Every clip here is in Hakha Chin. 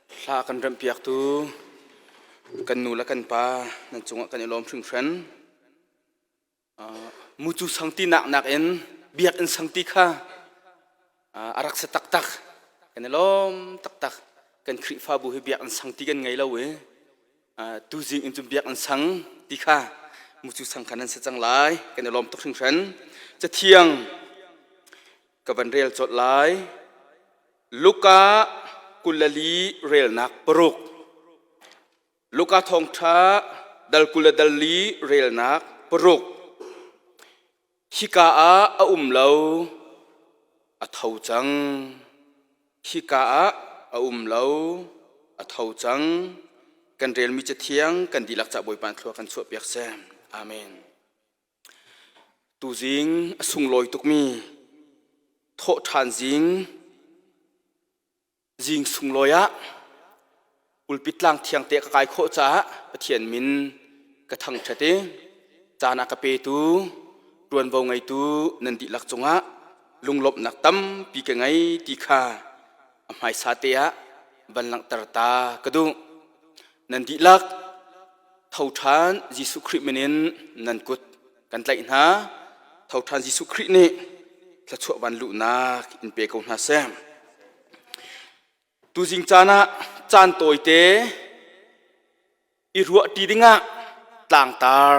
Hla kan remhpiaktu kan nu le kan pa nan cungah kan i lawm hringhran. Mucu sangti nak nakin biakinn sangti kha a rak si taktak. Kan i lawm taktak. Kan Khrihfabu hi biakinn sangti kan ngei lo i tuzing in cun biakinn sang ti kha mucu sang kha nan si cang lai. Kan i lawm tuk hringhran. Cathiang ka van rel colh lai. Luka 24 relnak paruk. Luka thawngṭha dal 24 relnak paruk. Hika ah a um lo, a tho cang. Hika ah a um lo, a tho cang. Kan relmi cathiang kan dihlak ca Bawipa thlua kan chuahpiak seh. Amen. Tuzing a sunglawi tukmi thawhṭhan zing zing sunglawi ah pulpit tlang thiang te ka kai khawh caah Pathian min ka thangṭhat i caan a ka petu ṭuanvo ngeitu nan dihlak cungah lunglawmhnak tampi ka ngei ti kha a hmaisa te ah van langhter ta ka duh. Nan dihlak tho ṭhan Jesuh Khrih min in nan kut kan tlaih hna. Tho ṭhan Jesuh Khrih nih thluachuah van luhnak in pe ko hna seh. Tuzing caan ah caan tawite i ruahṭi dingah tlangtar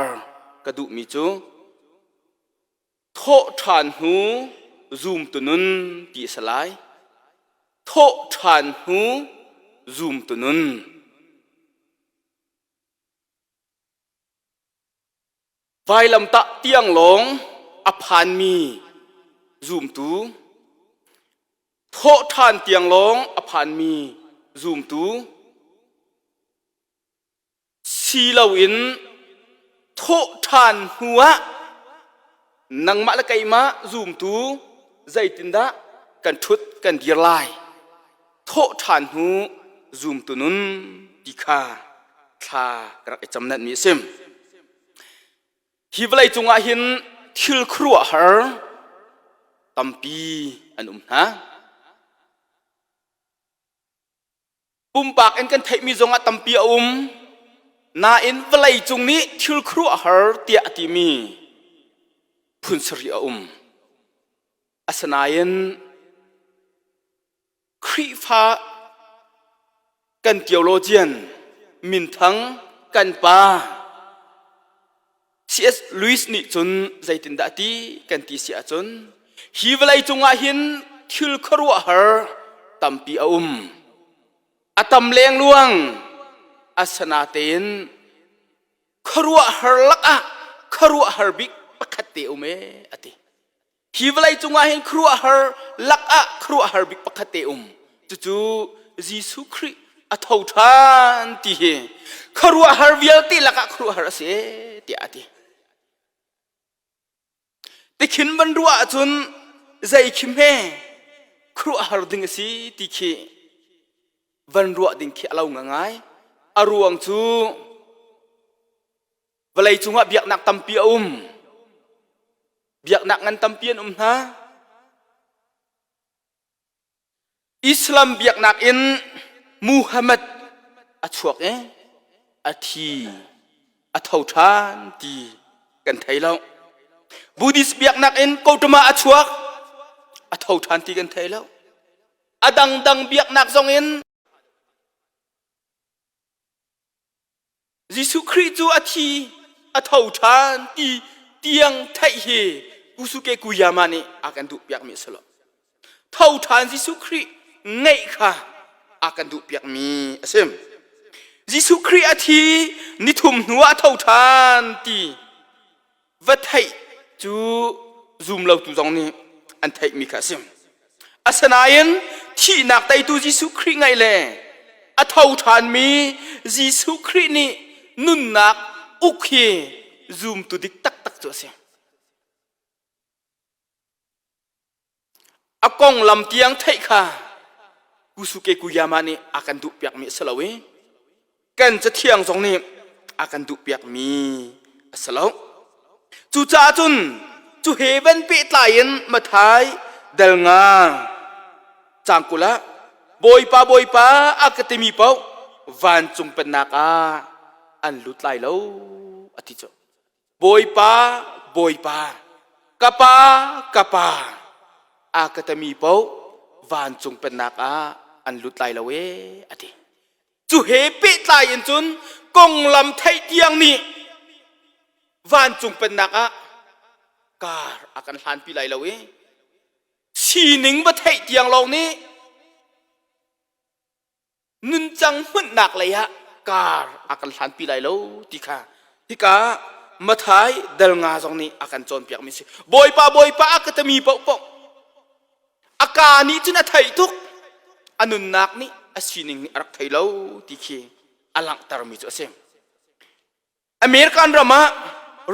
ka duhmi cu thawh ṭhan hnu zumtu nun ti a si lai. Thawh ṭhan hnu zumtu nun. Vailamtah tiang lawng a phanmi zumtu, thawh ṭhan tiang lawng a phanmi zumtu, si loin thawh ṭhan hnuah nangmah le keimah zumtu zeitindah kan ṭhut kan dir lai thawh ṭhan hnu zumtu nun ti kha thla ka rak i cam mi a si. Hi vawlei cungah hin thil khuaruahhar tampi an um hna. Pumpak in kan theihmi zongah tampi a um. Nain vawlei cung nih thil khuaruahhar tiah a timi phun sarih a um. Asinain Khrihfa kan theologian minthang kan pa C.S. Lewis nih cun zeitindah a ti kan ti si ahcun hi vawlei cungah hin thil khuaruahhar tampi a um. A tam lengluang asanatein khuaruahhar lakah khuaruahhar bik pakhat te um e a ti. Hi vawlei cungah hin khuaruahhar lakah khuaruahhar bik pakhat te um. Cucu Jesuh Khrih a tho ṭhan ti hi khuaruahhar vialte lakah khuaruahhar a si tiah a ti. Tikhin van ruah ahcun zei khi hme khuaruahhar ding a si ti khi van ruah ding khi a lo ngai. A ruang cu vawlei cungah biaknak tampi a um. Biaknak ngan tampi an um hna. Islam biaknak in Muhammad a chuak i a thi a tho ṭhan ti kan thei lo. Buddhist biaknak in Gautama a chuak a tho ṭhan ti kan thei lo. A dangdang biaknak zong in Jesuh Khrih cu a thi a tho ṭhan ti tiang theih hi Kusuke Kuyama nih a kan duhpiakmi a si lo. Tho ṭhan Jesuh Khrih ngeih kha a kan duhpiakmi a si. Jesuh Khrih a thi nithum hnu ah a tho ṭhan ti va theih cu zumlotu zong nih an theihmi kha a si. Asinain thihnak teitu Jesuh Khrih ngaih le a tho ṭhanmi Jesuh Khrih nih nunnak uk hi zumtu dik taktak cu a si. A konglam tiang theih kha Kusuke Kuyama nih a kan duhpiakmi a si lo i kan cathiang zong nih a kan duhpiakmi a si lo. Cucaah cun cu he van pehtlai in Mathai dal nga cang 20 ah. Bawipa Bawipa a ka timi paoh vancung pennak ah an lut lai lo a ti cu. Bawipa Bawipa ka pa ka pa a ka timi paoh vancung pennak ah an lut lai lo ee a ti. Cu he pehtlai in cun konglam theih tiang nih vancung pennak ah kar a kan hlanpi lai lo i sining va theih tiang lawng nih nuncang hmunhnak lei ah kar a kan hlanpi lai lo ti kha hika Mathai dal nga zong nih a kan cawnpiakmi si. Bawipa Bawipa a ka timi paohpaoh a ka nih cun a theih tuk a nunnak nih a sining nih a rak thei lo ti khi a langhtermi cu a si. American ram ah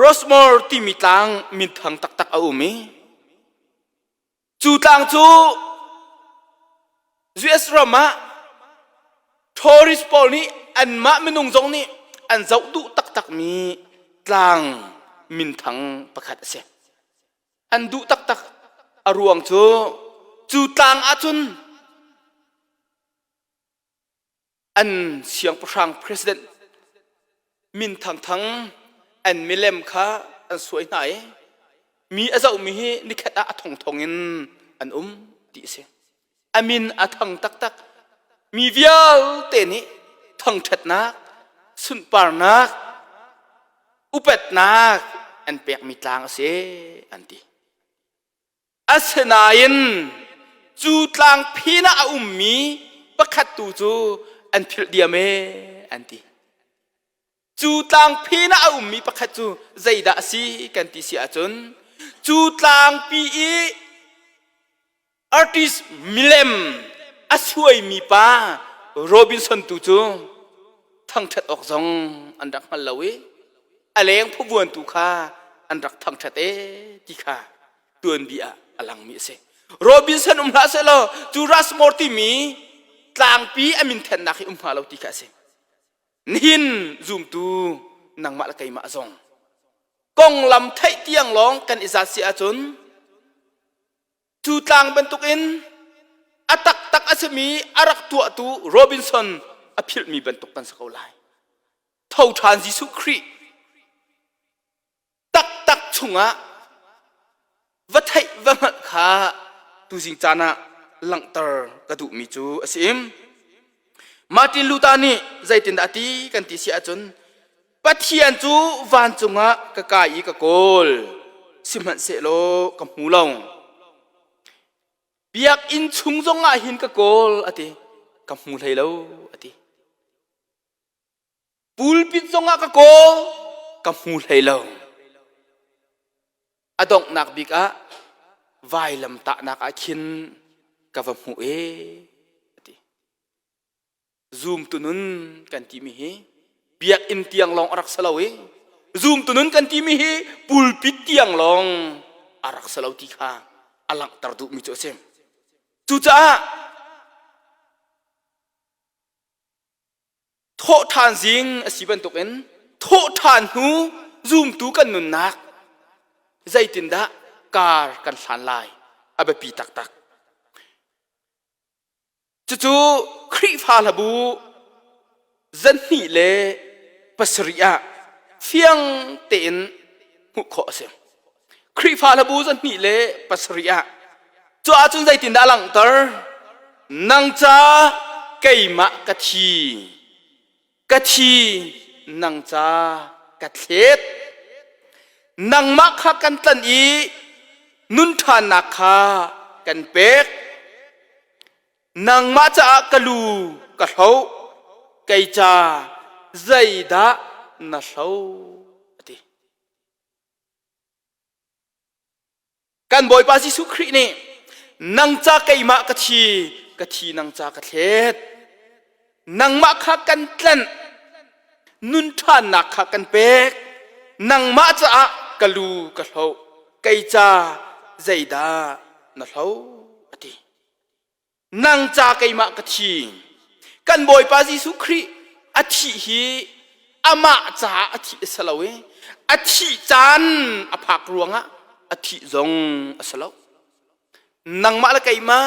Rushmore timi tlang minthang taktak a um i cu tlang cu US ram ah tourist pawl nih anmah minung zong nih an zoh duh taktakmi tlang minthang pakhat a si. An duh taktak a ruang cu cu tlang ahcun an siangpahrang president min thangthang an milem kha an suai hna i mi a zohmi hi nikhat ah a thongthong in an um ti a si. A min a thang taktak. Mi vialte nih thangṭhatnak, sunparnak, upatnak an pekmi tlang a si an ti. Asinain cu tlang phen ah a ummi pakhat tu cu an philh diam ee an ti. Cu tlang phen ah a ummi pakhat cu zeidah a si kan ti si ahcun cu tlangpi i artist milem a suaimi pa Robinson tu cu thangṭhat awk zong an rak hngal lo i a leng phuvuantu kha an rak thangṭhat ee ti kha tuanbia ah a langmi a si. Robinson um hlah sehlaw cu Rushmore timi tlangpi a min thennak hi um hnga lo ti kha a si. Nihin zumtu nangmah le keimah zong konglam theih tiang lawng kan i zat si ahcun cu tlang bantukin a taktak a simi a rak tuahtu Robinson a philhmi bantuk kan si ko lai. Tho ṭhan Jesuh Khrih taktak chungah va theih va hngalh kha tuzing caan ah langhter ka duhmi cu a si. Martin Luther nih zeitindah a ti kan ti si ahcun Pathian cu vancung ah ka kai i ka kawl sihmanhsehlaw ka hmu lo. Biakinn chung zong ah hin ka kawl a ti ka hmu hlei lo a ti. Pulpit zongah ka kawl ka hmu hlei lo. A donghnak bik ah vailam tahnak ah khin ka va hmuh ee a ti. Zumtu nun kan timi hi biakinn tiang lawng a rak si lo i zumtu nun kan timi hi pulpit tiang lawng a rak si lo ti kha a langhter duhmi cu a si. Cucaah Thawhṭhan zing a si bantukin thawhṭhan hnu zumtu kan nunnak zeitindah kar kan hlan lai a biapi taktak. Cucu Khrihfa hlabu zanhnih le pasarih ah fiang tein hmuh khawh a si. Khrihfa hlabu zanhnih le pasarih ah Cu ahcun zeitindah a langhter? Nang ca keimah ka thi, ka thi nang ca ka thlet. Nangmah kha kan tlanh i nun ṭhannak kha kan pek. Nangmah caah ka lu ka hloh, kei ca zeidah na hloh? A ti. Kan Bawipa Jesuh Khrih nih nang ca keimah ka thi, ka thi nang ca ka thlet. Nangmah kha kan tlanh, nun ṭhannak kha kan pek. Nangmah caah ka lu ka hloh, kei ca zeidah na hloh a ti. Nang ca keimah ka thi. Kan Bawipa Jesuh Khrih a thih hi amah caah a thih a si lo i a thih caan a phak ruangah a thih zong a si lo. Nangmah le keimah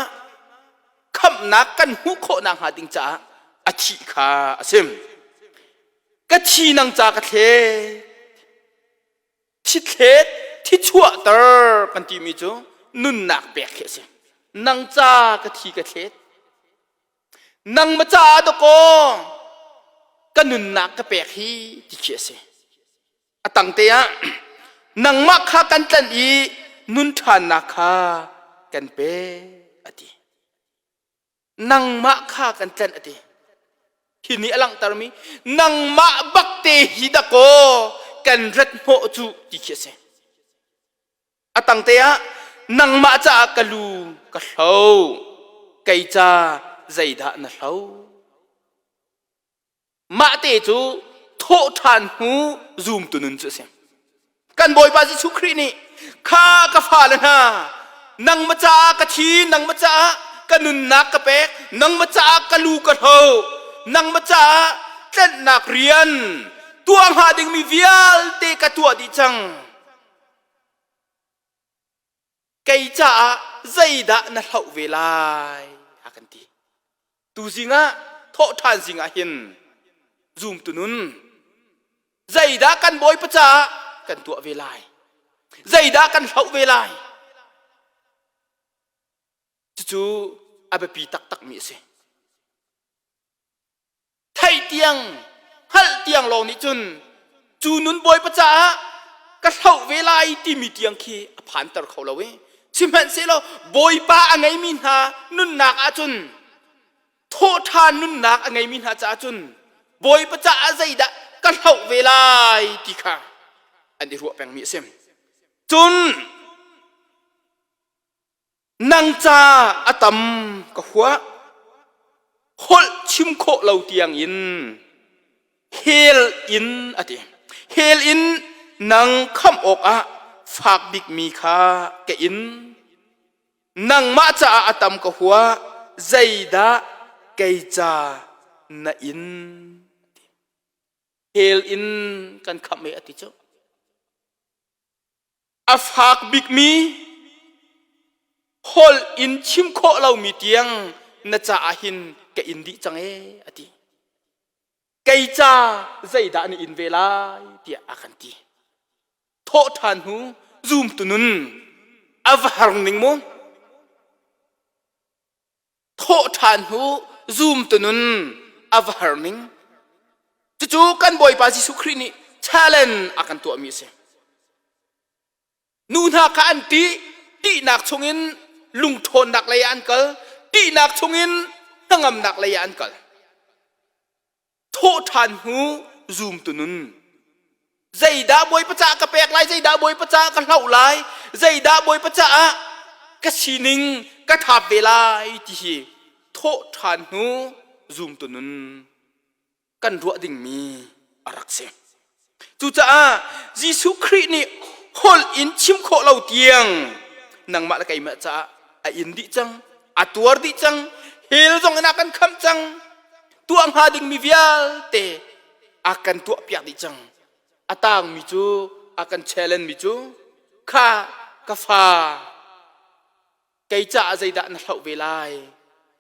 khamhnak kan hmuh khawh nakhnga ding caah a thih kha a si. Ka thi nang ca ka thlet. Thithlet, thichuahter kan timi cu nunnak pek khi a si. Nang ca ka thi ka thlet. Nangmah caah dawkaw ka nunnak ka pek hi ti khi a si. A tangte ah nangmah kha kan tlanh i nun ṭhannak kha kan pek a ti. Nangmah kha kan tlanh a ti. Hi nih a langhtermi nangmah bakte hi dakaw kan rat hnawh cu ti khi a si. A tangte ah nangmah caah ka lu ka hlo, kei ca zeidah na hlo? Mah te cu thawhṭhan hnu zumtu nun cu a si. Kan Bawipa Jesuh Khrih nih kha ka fale hna nangmah caah ka thi, nangmah caah ka nunnak ka pek, nangmah caah ka lu ka hlo, nangmah caah tlenhnak rian tuah hnga dingmi vialte ka tuah dih cang. Kei caah zeidah na hloh ve lai a kan ti. Tuzing ah thawhṭhan zing ah hin zumtu nun zeidah kan Bawipa caah kan tuah ve lai? Zeidah kan hloh ve lai? Cucu a biapi taktakmi a si. Theih tiang, hngalh tiang lawng nih cun cu nun Bawipa caah ka hloh ve lai timi tiang khi a phanter kho lo i sihmanhsehlaw Bawipa a ngeimi hna nunnak ahcun thawhṭhan nunnak a ngeimi hna caah cun Bawipa caah zeidah ka hloh ve lai ti kha an i ruah pengmi a si. Cun Nang ca a tam ka huah. Holh chim khawh lo tiang in hell in a ti. Hell in nang khamh awkah fak bikmi kha ka in. Nangmah caah a tam ka huah. Zeidah kei ca na in? Hell in kan khamh e a ti cu. A fak bikmi holh in chim khawh lomi tiang na caah hin ka in dih cang ee a ti. Kei ca zeidah na in ve lai tiah a kan ti. Thawh ṭhan hnu zumtu nun a va har ning mu. Thawh ṭhan hnu zumtu nun a va har ning. Cucu kan Bawipa Jesuh Khrih nih challenge a kan tuahmi a si. Nu hna kha an ṭih, ṭihnak chungin lungṭhawnnak lei ah an kal, ṭihnak chungin hnangamnak lei ah an kal. Thawhṭhan hnu zumtu nun. Zeidah Bawipa caah ka pek lai, zeidah Bawipa caah ka hloh lai, zeidah Bawipa caah ka sining ka thap ve lai ti hi thawhṭhan hnu zumtu nun kan ruah dingmi a rak si. Cucaah Jesuh Khrih nih holh in chim khawh lo tiang nangmah le keimah caah a in dih cang, a tuar dih cang, hell zong in a kan khamh cang, tuah hnga dingmi vialte a kan tuah piak dih cang. A tangmi cu a kan challenge mi cu kha ka fa kei caah zeidah na hloh ve lai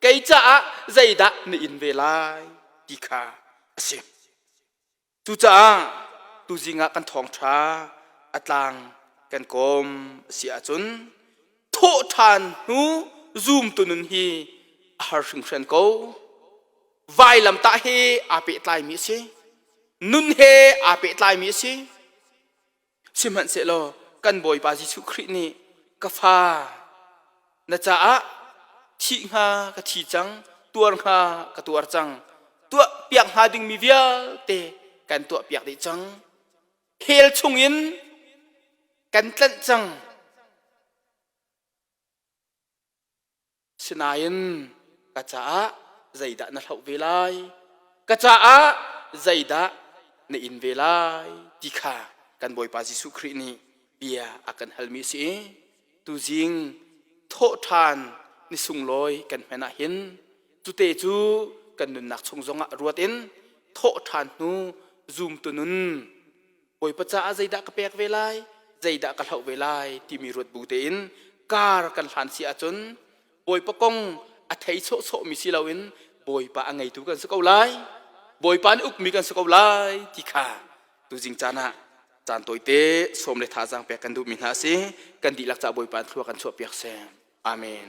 kei caah zeidah na in ve lai ti kha a si. Cucaah tuzing ah kan thawngṭha a tlang kan kawm a si ahcun thawhṭhan hnu zumtu nun hi a har hringhran ko. Vailamtah he aa pehtlaimi a si. Nun he aa pehtlaimi a si. Sihmanhsehlaw kan Bawipa Jesuh Khrih nih ka fa na caah thih hnga ka thi cang, tuar hnga ka tuar cang, tuah piak hnga dingmi vialte kan tuah piak dih cang. Hell chungin kan tlanh cang. Sinain ka caah zeidah na hloh ve lai? Ka caah zeidah na in ve lai? Ti kha kan Bawipa Jesuh Khrih nih bia a kan halmi a si i tuzing thawhṭhan ni sunglawi kan hman ah hin cute cu kan nunnak chung zongah ruat in thawhṭhan hnu zumtu nun Bawipa caah zeidah ka pek ve lai, zeidah ka hloh ve lai timi ruat bu tein kar kan hlan si ahcun Bawipa kong A thei sawhsawhmi si loin Bawipa a ngeitu kan si ko lai, Bawipa nih ukmi kan si ko lai ti kha tuzing caan ah caan tawite sawm le thazaang pek kan duhmi hna a si. Kan dihlak ca Bawipa thlua kan chuahpiak seh. Amen.